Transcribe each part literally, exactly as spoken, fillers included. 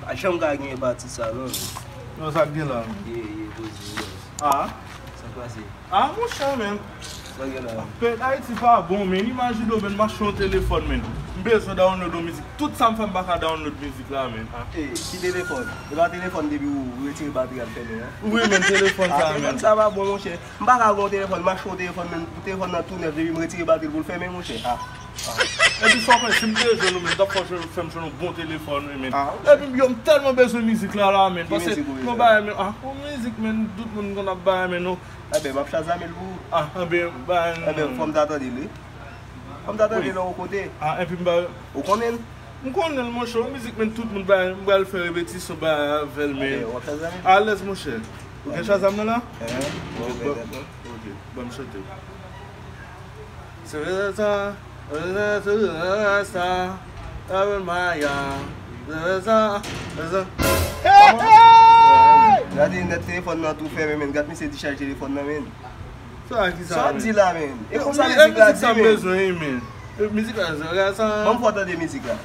Pa janm ka gen pati sa non. Non, sa k gen la? Ye, ye, poze, ye. Ah. Sa k pase? Ah, monchè, men. Sa k gen la? Pèt, Ayiti pa bon, men. Imajine w, men, m achte yon telefòn, men. M bezwen download yon mizik. Tout sa m fè, m pa ka download mizik la, men. Ah. E, ki telefòn? E pa telefòn depi ou retire batri a l fèmen an? Wi, men, telefòn sa, men. Ah, telefòn sa pa bon, monchè. M pa ka gen yon telefòn, m achte yon telefòn, men, pou telefòn nan tou nèf, depi m retire batri l pou l fèmen, monchè. Ah. Epi fò kwè, si m te jwenn ou menm, m t ap fè w jwenn, fè m jwenn yon bon telefòn, wi, men. Ah, ok. Epi, yo, m tèlman bezwen mizik la, la, men. Ki mizik ou bezwen? Paske, yon bagay, men, ah, yon mizik, men, tout moun konn ap bay, men, non. Enben, m ap shazame l pou ou. Ah, enben, bay. Enben, fò m ta tande l, wi. Fò m ta tande l yon kote. Ah, epi m ba. Ou konnen l? M konnen l, monchè, yon mizik, men, tout moun bay, m pral fè repetisyon bay avè l, men. Enben, w ap shazame l? Alèz, monchè. Ou gen Shazam nan la? Eh, ok, ok, ban m chante. Se sa, se sa, se sa, Ave Maria, se sa, se sa. Hey, hey! Gade nèt telefòn nan tou fèmen, men. Gad misye dichaj telefòn nan, men. Sa ki sa, sa w ap di la, men? E konsa mizik la di, men. Mizik la, men. Mizik la, se sa. Ban m fè w tande mizik la.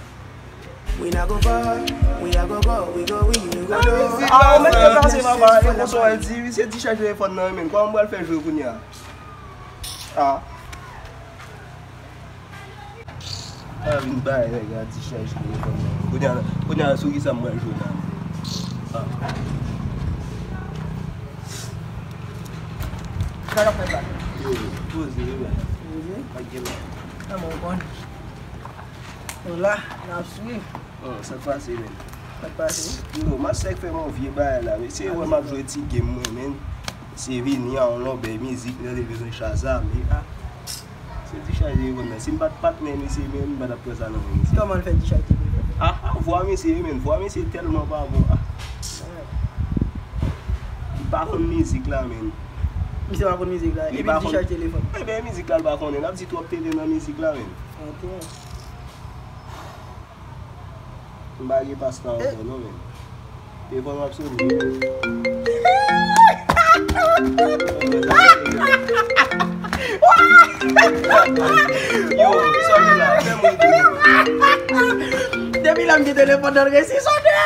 We not go far, we a go go, we go, we, we go do. Ah, ou mèt fè pase papa, e konsa w al di, misye dichaj telefòn nan, men. Kòman m pral fè jwe kounye a? Ah. A vin bay nèg la dichaj telefòn nan. Kounye a, kounye a sou ki sa m pral jwe la? Ah. Sa k ap fèt la? Yo, poze, wi, baz. Poze? Pa gen la. Kòman w konn? Nou la, n ap swiv. Oh, sa k pase, men? Sa k pase? Yo, Masèk fè m yon vye bagay la, mesye wè m ap jwe ti game mwen, men. Mesye vini a yon lonbèy mizik, li te bezwen Shazam, men, ah. Se dichaj telefòn nan. Si m pa t patnè misye, men, m pa t ap pran sa nan men misye. Kòman l fè dichaj telefòn? Ah, ah, vwa misye, men, vwa misye tèlman pa bon, ah. Li pa konn mizik la, men. Misye pa konn mizik la, epi l dichaj telefòn. Enben, mizik la, l pa konnen, l ap di twòp tenten nan mizik la, men. Ok. M pa gen pas la ankò non, men. Telefòn w ap sone. Yo, sone la, fè mwen tou. Depi lè m gen telefòn nan, l resi sone.